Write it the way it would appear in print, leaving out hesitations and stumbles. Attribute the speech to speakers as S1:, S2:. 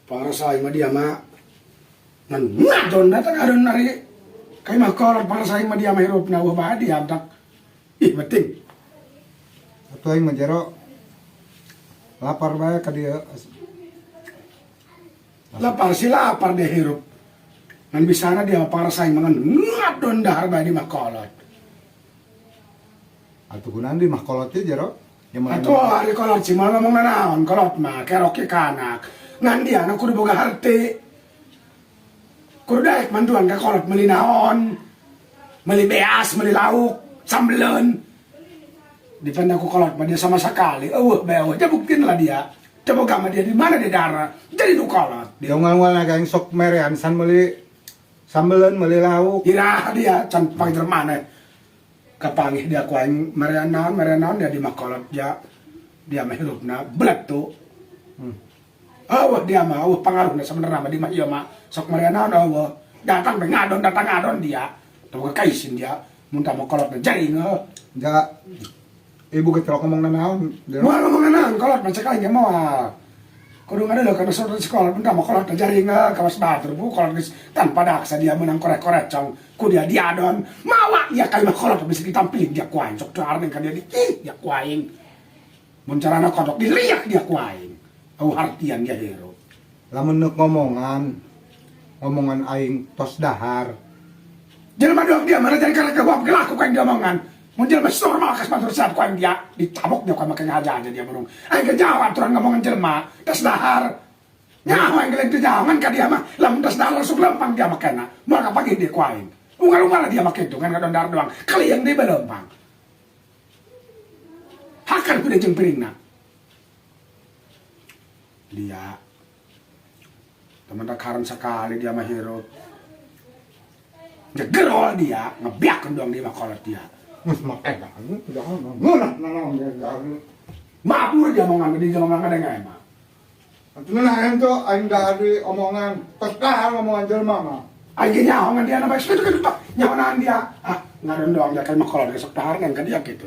S1: Pangrasa aing mah dia mah ngan ngadon datang ngadon ari ka imah kolot, pangrasa aing mah dia mah hirupna eueuh bae dia tak ih penting.
S2: Atuh aing mah jero lapar bae ka dieu.
S1: Lapar si lapar dia hirup. Ngan bisana dia mah pangrasa aing mah ngan ngadon dahar bae di imah kolot.
S2: Atuh kunaon di imah kolot teh jero?
S1: Atuh ari kolot sih moal ngomong nanaon kolot mah kerok ge ka anak. Ngan dia nu kudu boga harti. Kudu daek mantuan ka kolot meuli naon. Meuli beas, meuli lauk, sambeleun. Dipenda ku kolot mah dia sama sakali eueuh bae eueuh. Ja buktiin lah dia. Teu boga mah dia di mana dia dara. Jadi nu kolot.
S2: Dia unggal-unggal naga aing sok merean san meuli sambeleun, meuli lauk.
S1: Iraha dia can pangjer maneh. Kapangih dia ku aing merean naon merean naon dia di makolot ja dia mah hirupna belet tu. Eueuh dia mah eueuh pangaruhna sabenerna mah di mah ieu mah sok merean naon eueuh. Datang we ngadon datang ngadon dia. Teu boga kaisin dia mun tah makolot mah jering heuh.
S2: Ja ibu ge teu ngomong nanaon.
S1: Moal ngomong nanaon kolot mah cek aing ge moal. Kudu ngadeuleuh kana surut sekolah benda mah kolot teh jaring kawas batur bu kolot geus tanpa daksa dia meunang korek-korecong ku dia diadon mawa dia ka imah kolot bisa ditampiling dia ku aing sok dahar ka dia di ih dia ku aing mun carana kodok diliak dia ku aing eueuh hartian dia hirup.
S2: Lamun neuk ngomongan, ngomongan aing tos dahar.
S1: Jelema doang dia mana jadi karena kewap gelaku ku aing diomongan. Mun jelema normal kas batur sehat ku aing dia ditabok dia ku aing make ngahaja aja dia burung. Aing ge nyaho aturan ngomongan jelema tas dahar. Nyaho aing ge lain teu nyaho ngan ka dia mah lamun tas dahar langsung lempang dia makena. Moal kapagih dia ku aing. Unggal-unggal dia mah kitu ngan ngadon dahar doang. Kalieng deui bae lempang. Hakan ku dia jeung piringna. Dia teman tak haram sekali dia mah hirup. Ngegerol dia, ngebiakeun doang dia mah kolot dia.
S2: Geus mah edan, jangan ngeunah nanaon ge dahar.
S1: Mabur dia mau ngambil dia mau ngadeng mah.
S2: Atuh ngeunah henteu aing dahar di omongan, tos dahar ngomongan jelema mah.
S1: Aing ge nyaho ngan dia na bae kitu kitu tah nyaho nahan dia. Ah, ngadon doang dia ka imah kolot ge sok dahar ngan ka dia kitu.